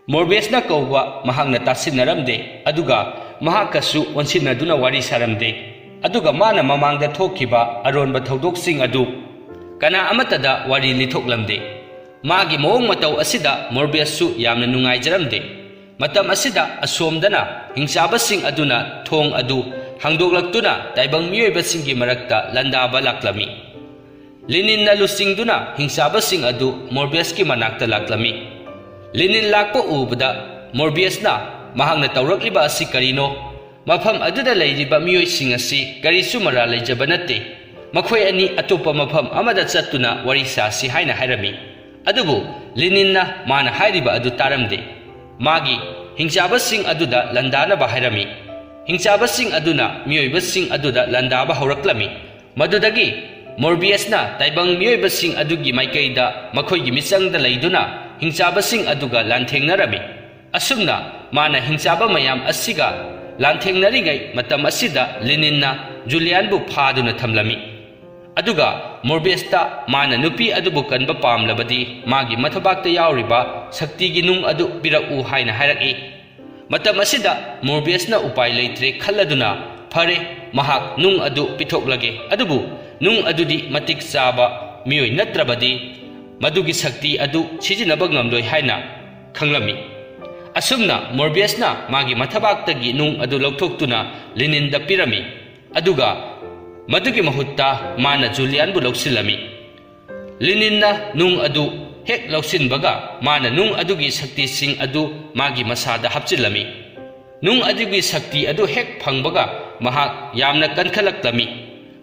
ꯃꯣꯔꯕꯤꯌꯁꯅ ꯀꯧꯕ ꯃꯍꯥꯛꯅ ꯇꯥꯁꯤꯟꯅꯔꯝꯗꯦ, ꯑꯗꯨꯒ ꯃꯍꯥꯛꯀꯁꯨ ꯑꯣꯟꯁꯤꯟꯅꯗꯨꯅ ꯋꯥꯔꯤ ꯁꯥꯔꯝꯗꯦ꯫ ꯑꯗꯨꯒ ꯃꯥꯅ ꯃꯃꯥꯡꯗ ꯊꯣꯛꯈꯤꯕ ꯑꯔꯣꯟꯕ ꯊꯧꯗꯣꯛꯁꯤꯡ ꯑꯗꯨ ꯀꯅꯥ ꯑꯃꯠꯇꯗ ꯋꯥꯔꯤ ꯂꯤꯊꯣꯛꯂꯝꯗꯦ꯫ ꯃꯥꯒꯤ ꯃꯑꯣꯡ ꯃꯇꯧ ꯑꯁꯤꯗ ꯃꯣꯔꯕꯤꯌꯁꯁꯨ ꯌꯥꯝꯅ ꯅꯨꯡꯉꯥꯏꯖꯔꯝꯗꯦ꯫ ꯃꯇꯝ ꯑꯁꯤꯗ ꯑꯁꯣꯝꯗꯅ ꯍꯤꯡꯆꯥꯕꯁꯤꯡ ꯑꯗꯨꯅ ꯊꯣꯡ ꯑꯗꯨ ꯍꯥꯡꯗꯣꯛꯂꯛꯇꯨꯅ ꯇꯥꯏꯕꯪ ꯃꯤꯑꯣꯏꯕꯁꯤꯡꯒꯤ ꯃꯔꯛꯇ ꯂꯥꯟꯗꯥꯕ ꯂꯥꯛꯂꯝꯃꯤ꯫ ꯂꯤꯅꯤꯟꯅ ꯂꯨꯆꯤꯡꯗꯨꯅ ꯍꯤꯡꯆꯥꯕꯁꯤꯡ ꯑꯗꯨ ꯃꯣꯔꯕꯤꯌꯁꯀꯤ ꯃꯅꯥꯛꯇ ꯂꯥꯛꯂꯝꯃꯤ꯫ ꯂꯤꯅꯤꯟ ꯂꯥꯛꯄ ꯎꯕꯗ ꯃꯣꯔꯕꯤꯌꯁꯅ ꯃꯍꯥꯛꯅ ꯇꯧꯔꯛꯂꯤꯕ ꯑꯁꯤ ꯀꯔꯤꯅꯣ? ꯃꯐꯝ ꯑꯗꯨꯗ ꯂꯩꯔꯤꯕ ꯃꯤꯑꯣꯏꯁꯤꯡ ꯑꯁꯤ ꯀꯔꯤꯁꯨ ꯃꯔꯥꯜ ꯂꯩꯖꯕ ꯅꯠꯇꯦ꯫ ꯃꯈꯣꯏ ꯑꯅꯤ ꯑꯇꯣꯞꯄ ꯃꯐꯝ ꯑꯃꯗ ꯆꯠꯇꯨꯅ ꯋꯥꯔꯤ ꯁꯥꯁꯤ ꯍꯥꯏꯅ ꯍꯥꯏꯔꯝꯃꯤ꯫ ꯑꯗꯨꯕꯨ ꯂꯤꯅꯤꯟꯅ ꯃꯥꯅ ꯍꯥꯏꯔꯤꯕ ꯑꯗꯨ ꯇꯥꯔꯝꯗꯦ꯫ ꯃꯥꯒꯤ ꯍꯤꯡꯆꯥꯕꯁꯤꯡ ꯑꯗꯨꯗ ꯂꯥꯟꯗꯥꯅꯕ ꯍꯥꯏꯔꯝꯃꯤ꯫ ꯍꯤꯡꯆꯥꯕꯁꯤꯡ ꯑꯗꯨꯅ ꯃꯤꯑꯣꯏꯕꯁꯤꯡ ꯑꯗꯨꯗ ꯂꯥꯟꯗꯥꯕ ꯍꯧꯔꯛꯂꯝꯃꯤ꯫ ꯃꯗꯨꯗꯒꯤ ꯃꯣꯔꯕꯤꯌꯁꯅ ꯇꯥꯏꯕꯪ ꯃꯤꯑꯣꯏꯕꯁꯤꯡ ꯑꯗꯨꯒꯤ ꯃꯥꯏꯀꯩꯗ ꯃꯈꯣꯏꯒꯤ ꯃꯤꯆꯪꯗ ꯂꯩꯗꯨꯅ ꯍꯤꯡꯆꯥꯕꯁꯤꯡ ꯑꯗꯨꯒ ꯂꯥꯟꯊꯦꯡꯅꯔꯝꯃꯤ꯫ ꯑꯁꯨꯝꯅ ꯃꯥꯅ ꯍꯤꯡꯆꯥꯕ ꯃꯌꯥꯝ ꯑꯁꯤꯒ ꯂꯥꯟꯊꯦꯡꯅꯔꯤꯉꯩ ꯃꯇꯝ ꯑꯁꯤꯗ ꯂꯤꯅꯤꯟꯅ ꯖꯨꯂꯤꯌꯥꯟꯕꯨ ꯐꯥꯗꯨꯅ ꯊꯝꯂꯝꯃꯤ꯫ ꯑꯗꯨꯒ ꯃꯣꯔꯕꯤꯌꯁꯇ ꯃꯥꯅ ꯅꯨꯄꯤ ꯑꯗꯨꯕꯨ ꯀꯟꯕ ꯄꯥꯝꯂꯕꯗꯤ ꯃꯥꯒꯤ ꯃꯊꯕꯥꯛꯇ ꯌꯥꯎꯔꯤꯕ ꯁꯛꯇꯤꯒꯤ ꯅꯨꯡ ꯑꯗꯨ ꯄꯤꯔꯛꯎ ꯍꯥꯏꯅ ꯍꯥꯏꯔꯛꯏ꯫ ꯃꯇꯝ ꯑꯁꯤꯗ ꯃꯣꯔꯕꯤꯌꯁꯅ ꯎꯄꯥꯏ ꯂꯩꯇ꯭ꯔꯦ ꯈꯜꯂꯗꯨꯅ, ꯐꯔꯦ, ꯃꯍꯥꯛ ꯅꯨꯡ ꯑꯗꯨ ꯄꯤꯊꯣꯛꯂꯒꯦ, ꯑꯗꯨꯕꯨ ꯅꯨꯡ ꯑꯗꯨꯗꯤ ꯃꯇꯤꯛ ꯆꯥꯕ ꯃꯤꯑꯣꯏ ꯅꯠꯇ꯭ꯔꯕꯗꯤ ꯃꯗꯨꯒꯤ ꯁꯛꯇꯤ ꯑꯗꯨ ꯁꯤꯖꯤꯟꯅꯕ ꯉꯝꯂꯣꯏ ꯍꯥꯏꯅ ꯈꯪꯂꯝꯃꯤ꯫ ꯑꯁꯨꯝꯅ ꯃꯣꯔꯕꯤꯌꯁꯅ ꯃꯥꯒꯤ ꯃꯊꯕꯥꯛꯇꯒꯤ ꯅꯨꯡ ꯑꯗꯨ ꯂꯧꯊꯣꯛꯇꯨꯅ ꯂꯤꯅꯤꯟꯗ ꯄꯤꯔꯝꯃꯤ, ꯑꯗꯨꯒ ꯃꯗꯨꯒꯤ ꯃꯍꯨꯠꯇ ꯃꯥꯅ ꯖꯨꯂꯤꯌꯥꯟꯕꯨ ꯂꯧꯁꯤꯜꯂꯝꯃꯤ꯫ ꯂꯤꯅꯤꯟꯅ ꯅꯨꯡ ꯑꯗꯨ ꯍꯦꯛ ꯂꯧꯁꯤꯟꯕꯒ, ꯃꯥꯅ ꯅꯨꯡ ꯑꯗꯨꯒꯤ ꯁꯛꯇꯤꯁꯤꯡ ꯑꯗꯨ ꯃꯥꯒꯤ ꯃꯁꯥꯗ ꯍꯥꯞꯆꯤꯜꯂꯝꯃꯤ꯫ ꯅꯨꯡ ꯑꯗꯨꯒꯤ ꯁꯛꯇꯤ ꯑꯗꯨ ꯍꯦꯛ ꯐꯪꯕꯒ, ꯃꯍꯥꯛ ꯌꯥꯝꯅ ꯀꯟꯈꯠꯂꯛꯂꯝꯃꯤ꯫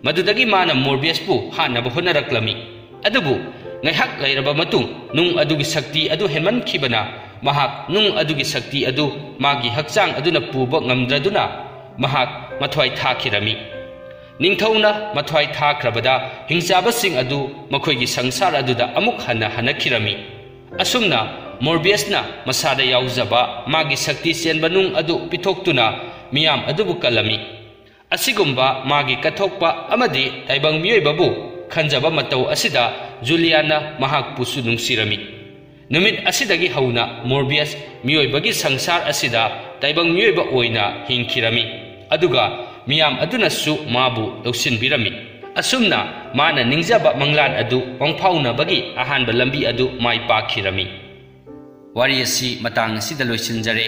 ꯃꯗꯨꯗꯒꯤ ꯃꯥꯅ ꯃꯣꯔꯕꯤꯌꯁꯄꯨ ꯍꯥꯠꯅꯕ ꯍꯣꯠꯅꯔꯛꯂꯝꯃꯤ꯫ ꯑꯗꯨꯕꯨ ꯉꯥꯏꯍꯥꯛ ꯂꯩꯔꯕ ꯃꯇꯨꯡ, ꯅꯨꯡ ꯑꯗꯨꯒꯤ ꯁꯛꯇꯤ ꯑꯗꯨ ꯍꯦꯟꯃꯟꯈꯤꯕꯅ, ꯃꯍꯥꯛ ꯅꯨꯡ ꯑꯗꯨꯒꯤ ꯁꯛꯇꯤ ꯑꯗꯨ ꯃꯥꯒꯤ ꯍꯛꯆꯥꯡ ꯑꯗꯨꯅ ꯄꯨꯕ ꯉꯝꯗ꯭ꯔꯗꯨꯅ, ꯃꯍꯥꯛ ꯃꯊ꯭ꯋꯥꯏ ꯊꯥꯈꯤꯔꯝꯃꯤ꯫ ꯅꯤꯡꯊꯧꯅ ꯃꯊ꯭ꯋꯥꯏ ꯊꯥꯈ꯭ꯔꯕꯗ, ꯍꯤꯡꯆꯥꯕꯁꯤꯡ ꯑꯗꯨ ꯃꯈꯣꯏꯒꯤ ꯁꯪꯁꯥꯔ ꯑꯗꯨꯗ ꯑꯃꯨꯛ ꯍꯟꯅ ꯍꯟꯅꯈꯤꯔꯝꯃꯤ꯫ ꯑꯁꯨꯝꯅ ꯃꯣꯔꯕꯤꯌꯁꯅ ꯃꯁꯥꯗ ꯌꯥꯎꯖꯕ ꯃꯥꯒꯤ ꯁꯛꯇꯤ ꯆꯦꯟꯕ ꯅꯨꯡ ꯑꯗꯨ ꯄꯤꯊꯣꯛꯇꯨꯅ ꯃꯤꯌꯥꯝ ꯑꯗꯨꯕꯨ ꯀꯜꯂꯝꯃꯤ꯫ ꯑꯁꯤꯒꯨꯝꯕ ꯃꯥꯒꯤ ꯀꯠꯊꯣꯛꯄ ꯑꯃꯗꯤ ꯇꯥꯏꯕꯪ ꯃꯤꯑꯣꯏꯕꯕꯨ ꯈꯟꯖꯕ ꯃꯇꯧ ꯑꯁꯤꯗ ꯖꯨꯂꯤꯌꯥꯅ ꯃꯍꯥꯛꯄꯨꯁꯨ ꯅꯨꯡꯁꯤꯔꯝꯃꯤ꯫ ꯅꯨꯃꯤꯠ ꯑꯁꯤꯗꯒꯤ ꯍꯧꯅ ꯃꯣꯔꯕꯤꯌꯁ ꯃꯤꯑꯣꯏꯕꯒꯤ ꯁꯪꯁꯥꯔ ꯑꯁꯤꯗ ꯇꯥꯏꯕꯪ ꯃꯤꯑꯣꯏꯕ ꯑꯣꯏꯅ ꯍꯤꯡꯈꯤꯔꯝꯃꯤ, ꯑꯗꯨꯒ ꯃꯤꯌꯥꯝ ꯑꯗꯨꯅꯁꯨ ꯃꯥꯕꯨ ꯂꯧꯁꯤꯟꯕꯤꯔꯝꯃꯤ꯫ ꯑꯁꯨꯝꯅ ꯃꯥꯅ ꯅꯤꯡꯖꯕ ꯃꯪꯂꯥꯟ ꯑꯗꯨ ꯃꯪꯐꯥꯎꯅꯕꯒꯤ ꯑꯍꯥꯟꯕ ꯂꯝꯕꯤ ꯑꯗꯨ ꯃꯥꯏ ꯄꯥꯛꯈꯤꯔꯝꯃꯤ꯫ ꯋꯥꯔꯤ ꯑꯁꯤ ꯃꯇꯥꯡ ꯑꯁꯤꯗ ꯂꯣꯏꯁꯤꯟꯖꯔꯦ꯫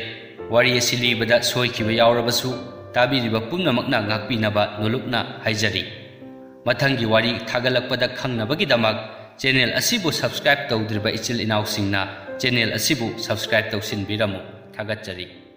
ꯋꯥꯔꯤ ꯑꯁꯤ ꯂꯤꯕꯗ ꯁꯣꯏꯈꯤꯕ ꯌꯥꯎꯔꯕꯁꯨ, ꯇꯥꯕꯤꯔꯤꯕ ꯄꯨꯝꯅꯃꯛꯅ ꯉꯥꯛꯄꯤꯅꯕ ꯅꯣꯂꯨꯛꯅ ꯍꯥꯏꯖꯔꯤ꯫ ꯃꯊꯪꯒꯤ ꯋꯥꯔꯤ ꯊꯥꯒꯠꯂꯛꯄꯗ ꯈꯪꯅꯕꯒꯤꯗꯃꯛ ꯆꯦꯅꯦꯜ ꯑꯁꯤꯕꯨ subscribe ꯇꯧꯗ꯭ꯔꯤꯕ ꯏꯆꯤꯜ ꯏꯅꯥꯎꯁꯤꯡꯅ ꯆꯦꯅꯦꯜ ꯑꯁꯤꯕꯨ subscribe ꯇꯧꯁꯤꯟꯕꯤꯔꯝꯃꯨ꯫ ꯊꯥꯒꯠꯆꯔꯤ꯫